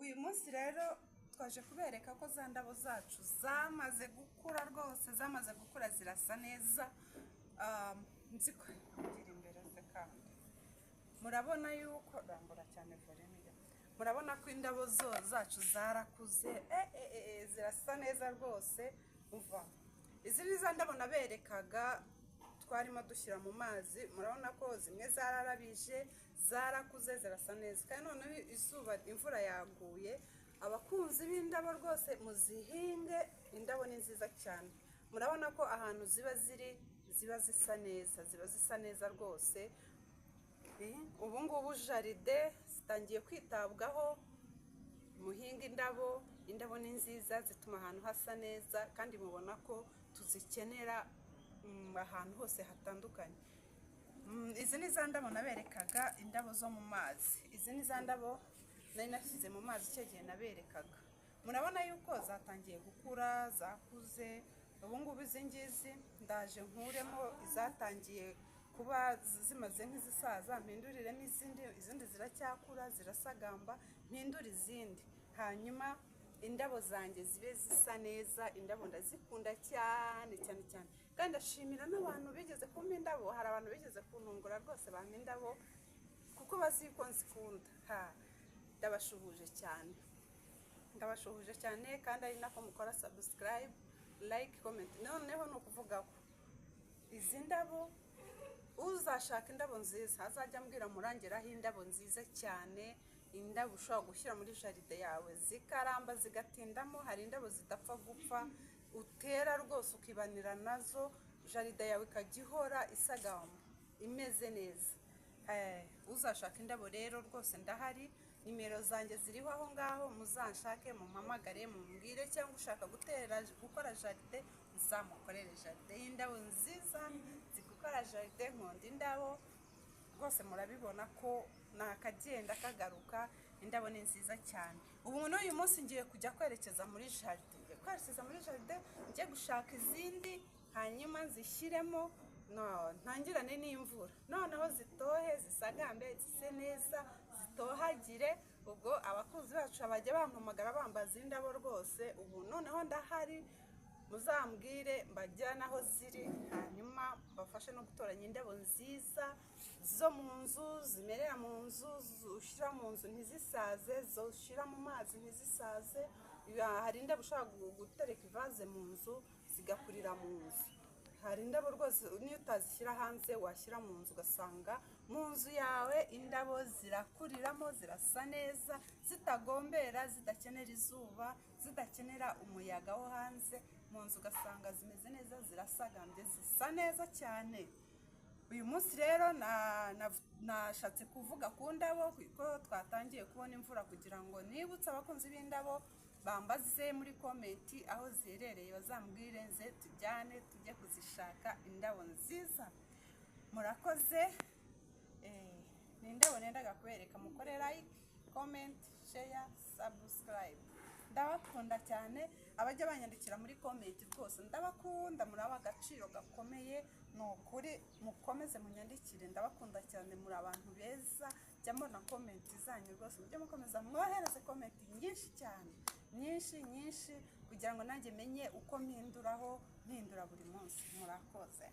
Uyu munsi rero twaje kubereka ko za ndabo zacu zamaze gukura rwose, zamaze gukura zirasa neza. Nzi ko ngira imbere se kandi murabona yuko rambura cyane volume, murabona ko indabo zo zacu zarakuze, zirasa neza rwose. Umva, izi ni za ndabo naberekaga twarimo dushyira mu mazi. Murabona ko zimwe zararabije, zarakuze, zirasa neza. Kandi noneho izuba, imvura yaguye. Abakunzi b'indabo rwose muzihinge, indabo ni nziza cyane. Murabona ko ahantu ziba ziri ziba zisa neza, ziba zisa neza rwose. Ubu ngubu jardin zitangiye kwitabwaho. Muhinga indabo, indabo ni nziza, zituma ahantu hasa neza, kandi mubona ko tuzikenera ahantu hose hatandukanye. Izi ni za ndabo naberekaga, indabo zo mu mazi. Izi ni za ndabo nari nashyize mu mazi icyo gihe naberekaga. Murabona yuko zatangiye gukura, zakuze. Ubu ngubu izi ngizi ndaje nkuremo izatangiye kuba zimaze nk'izisaza, mpinduriremo izindi. Izindi ziracyakura, zirasagamba, mpindure izindi, hanyuma indabo zanjye zibe zisa neza. Indabo ndazikunda cyane cyane cyane, kandi ndashimira n'abantu bigeze kumpa indabo. Hari abantu bigeze kuntungura rwose bampa indabo kuko bazi ko nzikunda. Ha, ndabashuhuje cyane, ndabashuhuje cyane. Kandi ari nako mukora subscribe, like, comment. Noneho ni ukuvuga ko izi ndabo, uzashaka indabo nziza azajya ambwira murangiraho indabo nziza cyane, indabo ushobora gushyira muri jardin yawe zikaramba, zigatindamo. Hari indabo zidapfa gupfa, utera rwose ukibanira nazo, jardin yawe ikajya ihora isagamba imeze neza. Uzashaka indabo rero rwose ndahari, nimero zanjye ziriho aho ngaho, muzanshake, mumpamagare, mumbwire, cyangwa ushaka gutera, gukora jardin, nzamukorere jardin y'indabo nziza. Nzi gukora jardin, nkunda indabo rwose. Murabibona ko ni akagenda kagaruka, indabo ni nziza cyane. Ubu n'uyu munsi ngiye kujya kwerekeza muri jardin, ngiye kwerekeza muri jardin, njye gushaka izindi, hanyuma nzishyiremo, no ntangirane n'imvura, noneho zitohe, zisagambe, zise neza, zitohagire. Ubwo abakunzi bacu bajya bampamagara bambaza indabo rwose, ubu noneho ndahari, muzambwire mbajyane aho ziri, hanyuma mbafashe no gutoranya indabo nziza zo mu nzu, zimerera mu nzu, ushyira mu nzu ntizisaze, zo ushyira mu mazi ntizisaze. Hari indabo ushobora gutereka ivaze mu nzu zigakurira mu nzu. Hari indabo rwose niyo utazishyira hanze washyira mu nzu, ugasanga mu nzu yawe indabo zirakuriramo, zirasa neza, zitagombera, zidakenera izuba, zidakenera umuyaga wo hanze. Mu nzu ugasanga zimeze neza, zirasagambye, zisa neza cyane. Uyu munsi rero nashatse kuvuga ku ndabo kuko twatangiye kubona imvura, kugira ngo nibutse abakunzi b'indabo bambaze muri comment aho ziherereye, bazambwire nze tujyane tujye kuzishaka, indabo nziza. Murakoze. Ni indabo nendaga kubereka. Mukore like, comment, share, subscribe. Ndabakunda cyane. Abajya banyandikira muri comment rwose ndabakunda, muraba agaciro gakomeye, ni ukuri mukomeze munyandikire. Ndabakunda cyane, muri abantu beza. Jya mbona comment zanyu rwose, mujye mukomeza mwohereze comment nyinshi cyane, nyinshi nyinshi, kugira ngo nanjye menye uko mpinduraho, mpindura buri munsi. Murakoze.